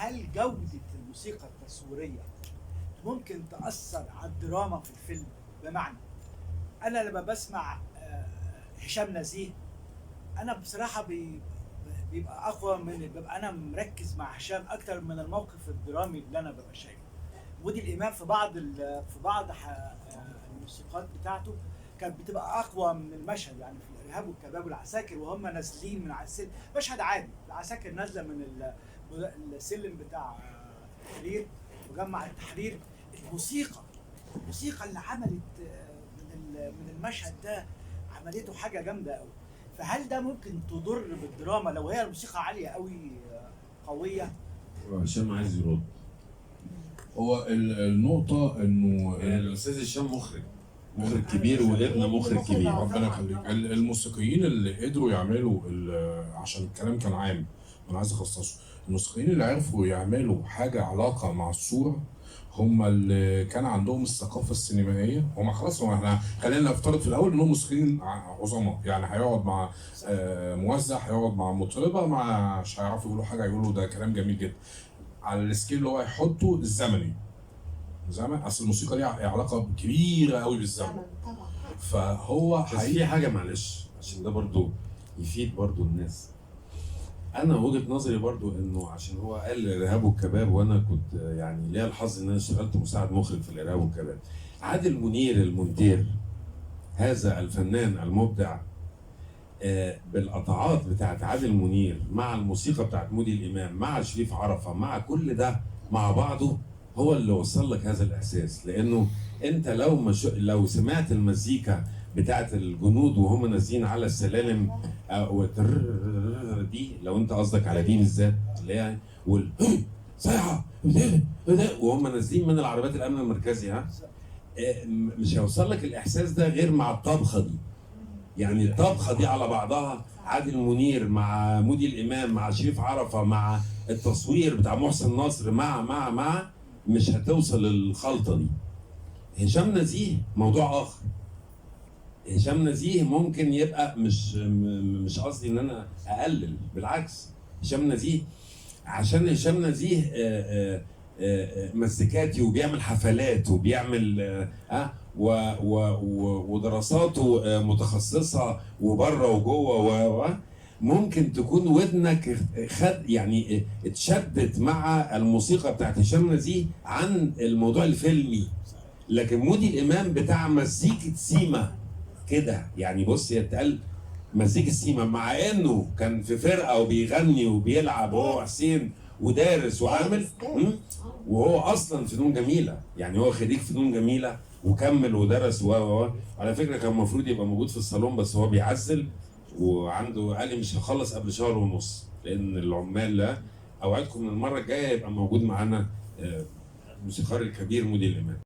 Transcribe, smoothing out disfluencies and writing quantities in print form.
هل جوده الموسيقى التصويرية ممكن تاثر على الدراما في الفيلم؟ بمعنى انا لما بسمع هشام نزيه، انا بصراحة بيبقى اقوى من، ببقى انا مركز مع هشام اكتر من الموقف الدرامي اللي انا ببقى شايفه. مودي الامام في بعض الموسيقات بتاعته كانت بتبقى اقوى من المشهد. يعني في الارهاب والكباب والعساكر وهم نازلين من على السلم، مشهد عادي، العساكر نازله من السلم بتاع التحرير، مجمع التحرير، الموسيقى اللي عملت من المشهد ده عملته حاجة جامدة قوي. فهل ده ممكن تضر بالدراما لو هي الموسيقى عالية قوي قوية؟ هشام عايز يرد. هو النقطة انه الاستاذ هشام مخرج كبير وابن مخرج كبير، ربنا يخليك. الموسيقيين اللي قدروا يعملوا، عشان الكلام كان عام انا عايز اخصصه، الموسيقيين اللي عرفوا يعملوا حاجة علاقة مع الصورة هم اللي كان عندهم الثقافة السينمائية. هم خلاص، هو احنا خلينا نفترض في الاول انهم موسيقيين عظماء، يعني هيقعد مع موزع، هيقعد مع مطربه، مع مش هيعرفوا يقولوا حاجة، يقولوا ده كلام جميل جدا على ال scale اللي هو هيحطه الزمني. زمن، اصل الموسيقى ليها علاقة كبيرة قوي بالزمن، فهو بس في حاجة معلش عشان ده برضو يفيد برضو الناس. انا وجهه نظري برضو انه عشان هو قال الارهاب والكباب، وانا كنت يعني ليا الحظ ان انا اشتغلت مساعد مخرج في الارهاب والكباب. عادل منير المونتير، هذا الفنان المبدع، بالقطعات بتاعت عادل منير مع الموسيقى بتاعت مودي الامام مع شريف عرفه مع كل ده مع بعضه، هو اللي وصل لك هذا الاحساس. لانه انت لو سمعت المزيكا بتاعت الجنود وهم نازلين على السلالم دي، لو انت قصدك على دي بالذات اللي هي وال صيحة وهم نازلين من العربيات الامن المركزي، ها مش هيوصل لك الاحساس ده غير مع الطبخة دي. يعني الطبخة دي على بعضها، عادل منير مع مودي الامام مع شريف عرفه مع التصوير بتاع محسن نصر مع مع مع مش هتوصل للخلطه دي. هشام نزيه موضوع اخر. هشام نزيه ممكن يبقى مش قصدي ان انا اقلل، بالعكس، هشام نزيه عشان هشام نزيه مزيكاتي وبيعمل حفلات وبيعمل ودراساته متخصصة وبره وجوه، ممكن تكون ودنك خد يعني اتشدت مع الموسيقى بتاعت هشام نزيه عن الموضوع الفيلمي. لكن مودي الامام بتاع مزيكة سيما كده، يعني بص هي اتقال مزيكة سيما، مع انه كان في فرقه وبيغني وبيلعب وهو حسين ودارس وعامل، وهو اصلا فنون جميلة، يعني هو خريج فنون جميلة وكمل ودرس و على فكرة كان المفروض يبقى موجود في الصالون، بس هو بيعزل وعنده، قال لي مش هخلص قبل شهر ونص لان العمال لا. اوعدكم ان المرة الجاية يبقى موجود معانا الموسيقار الكبير مودي الامام.